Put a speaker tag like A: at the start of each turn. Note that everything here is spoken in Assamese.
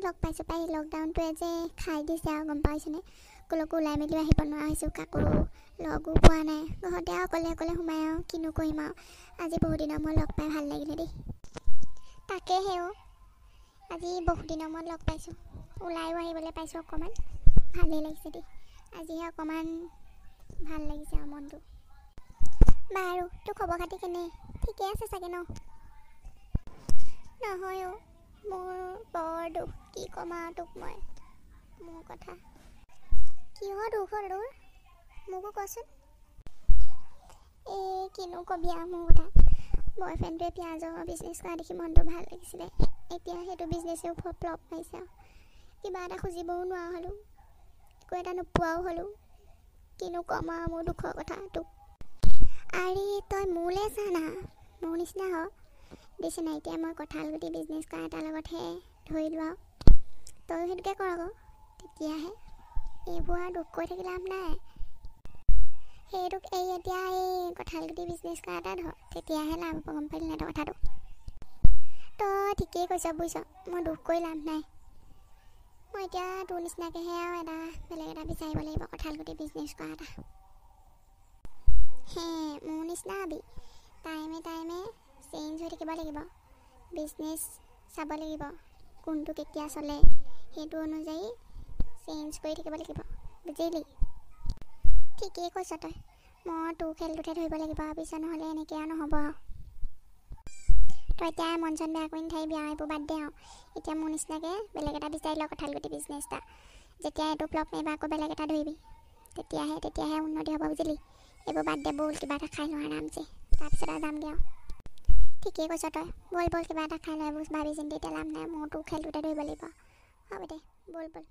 A: লগ পাইছোঁ পাই। লকডাউনটোৱে যে খাই দিছে আৰু, গম পাইছেনে? ক'লৈকো ওলাই মেলিও আহিব নোৱাৰা হৈছোঁ, কাকো লগো পোৱা নাই, ঘৰতে আৰু অকলে অকলে সোমাই আৰু কিনো কৰিম আৰু। আজি বহুত দিনৰ মূৰত লগ পাই ভাল লাগিলে দেই। তাকেহে অ', আজি বহুত দিনৰ মূৰত লগ পাইছোঁ, ওলায়ো আহিবলৈ পাইছোঁ অকণমান, ভালেই লাগিছে দেই। আজিহে অকণমান ভাল লাগিছে আৰু মনটো। বাৰু, তোৰ খবৰ খাতি কেনে? ঠিকে আছে চাগে ন? নহয় অ', মোৰ বৰ দুখ, কি ক'ম আৰু তোক মই মোৰ কথা। কিহৰ দুখ হ'ল তোৰ? মোকো কচোন। এই কিনো কবি আৰু মোৰ কথা। বয়ফ্ৰেণ্ডটোৱে পিঁয়াজৰ বিজনেছ কৰা দেখি মনটো ভাল লাগিছিলে, এতিয়া সেইটো বিজনেছেও ফ্লপ মাৰিছে আৰু। কিবা এটা খুজিবও নোৱাৰা হ'লোঁ, একো এটা নোপোৱাও হ'লোঁ। কিনো ক'ম আৰু মোৰ দুখৰ কথা তোক। আৰে তই মোলৈ চা না, মোৰ নিচিনা হ দিছে নাই। এতিয়া মই কঁঠাল গুটি বিজনেছ কৰা এটাৰ লগতহে ধৰিলোঁ আৰু, তয়ো সেইটোকে কৰ আকৌ, তেতিয়াহে। এইবোৰ আৰু দুখ কৰি থাকি লাভ নাই। সেইটোক এই এতিয়া এই কঁঠাল গুটি বিজনেছ কৰা এটা ধৰ, তেতিয়াহে লাভ হ'ব, গম পালি নাই তই কথাটো? তই ঠিকেই কৈছ বুজিছ, মই দুখ কৰি লাভ নাই। মই এতিয়া তোৰ নিচিনাকৈহে আৰু এটা বেলেগ এটা বিচাৰিব লাগিব, কঁঠাল গুটি বিজনেছ কৰা এটা। হে মোৰ নিচিনা হবি, টাইমে টাইমে চেঞ্জ হৈ থাকিব লাগিব, বিজনেছ চাব লাগিব কোনটো কেতিয়া চলে, সেইটো অনুযায়ী চেঞ্জ কৰি থাকিব লাগিব, বুজিলি? ঠিকেই কৈছ তই, মই তোৰ খেলটোতহে ধৰিব লাগিব আৰু পিছত, নহ'লে এনেকৈ আৰু নহ'ব আৰু। তই এতিয়া মন চন বেয়া কৰি নাথাকিবি আৰু, এইবোৰ বাদ দে আৰু। এতিয়া মোৰ নিচিনাকৈ বেলেগ এটা বিচাৰি ল, কঁঠাল গুটি বিজনেছ এটা। যেতিয়া এইটো ফ্লপ মাৰিব আকৌ বেলেগ এটা ধৰিবি, তেতিয়াহে তেতিয়াহে উন্নতি হ'ব, বুজিলি? এইবোৰ বাদ দে, ব'ল কিবা এটা খাই লওঁ আৰামছে, তাৰপিছত আৰু যামগৈ আৰু। ঠিকেই কৈছ তই, ব'ল ব'ল কিবা এটা খাই লওঁ। এইবোৰ ভাবি চিন্তি এতিয়া লাভ নাই, মোৰ তোৰ খেলটোতে ধৰিব লাগিব। হ'ব দে, ব'ল ব'ল।